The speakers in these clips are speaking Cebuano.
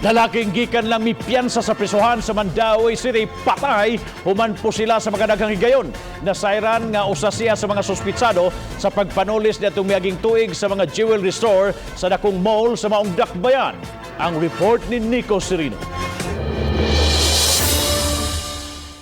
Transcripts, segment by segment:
Lalaking gikan lang mipiyansa sa prisuhan sa Mandaue City patay human pusila sa makadaghang higayon. Nasayran nga usa siya sa mga suspitsado sa pagpanulis niadtong miaging tuig sa mga jewelry store sa dakong mall sa maong dakbayan. Ang report ni Nico Serino.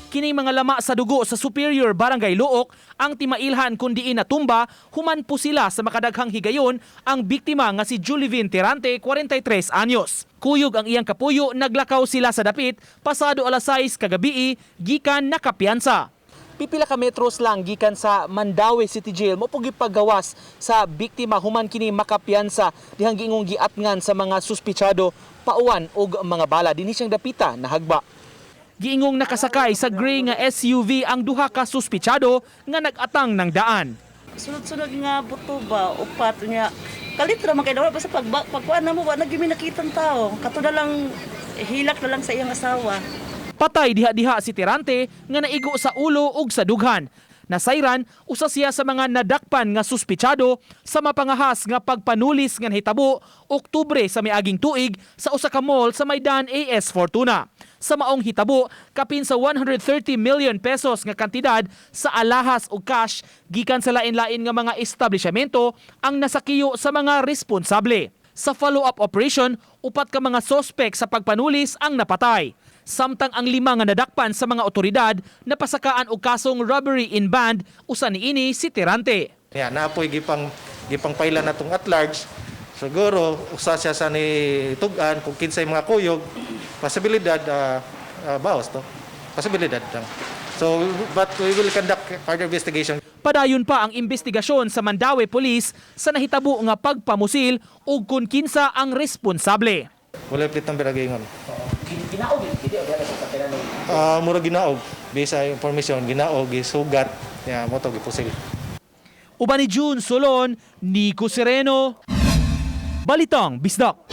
Kining mga lama sa dugo sa Superior Barangay Looc ang timailhan kung diin natumba human po sila sa makadaghang higayon ang biktima nga si Julivin Tirante, 43 anyos. Kuyog ang iyang kapuyo, naglakaw sila sa dapit pasado alas 6 kagabii gikan nakapiyansa. Pipila ka metros lang gikan sa Mandaue City Jail mo po gipagawas sa biktima human kini makapiyansa dihang giingong giatngan sa mga suspitsado pauan og mga bala dinhi siyang dapita nahagba. Giingong nakasakay sa gray nga SUV ang duha ka suspitsado nga nag-atang ng daan. Sunod-sunod nga buto ba, upat niya. Kalit ra man kay wala pa sa pagkuan na mo, wa na gyud mi nakitang tao. Kato na lang hilak na lang sa iyang asawa. Patay diha-diha si Tirante nga naigo sa ulo ug sa dughan. Nasayran, usa siya sa mga nadakpan nga suspitsado sa mapangahas nga pagpanulis nga nahitabo Oktubre sa miaging tuig sa usa ka mall sa Maidan AS Fortuna. Sa maong hitabo, kapin sa 130 million pesos nga kantidad sa alahas ug cash gikan sa lain-lain nga mga establishmento ang nasakiyo sa mga responsable. Sa follow-up operation, upat ka mga sospek sa pagpanulis ang napatay. Samtang ang lima nga nadakpan sa mga otoridad napasakaan og kasong robbery in band, usa niini si Tirante. Ya, naapoy gipang gipang paila natong at large. Siguro usa siya sa ni tugan kung kinsay mga kuyog, posibilidad bawas to. Posibilidad lang. So but we will conduct further investigation. Padayon pa ang investigasyon sa Mandaue Police sa nahitabo nga pagpamusil ug kung kinsa ang responsable. Wala plate number agingon. Mura ginaog based sa information, ginaog gisugat ya mo to gipusil. Uban ni June Solon, Nico Sereno, Balitang Bisdak.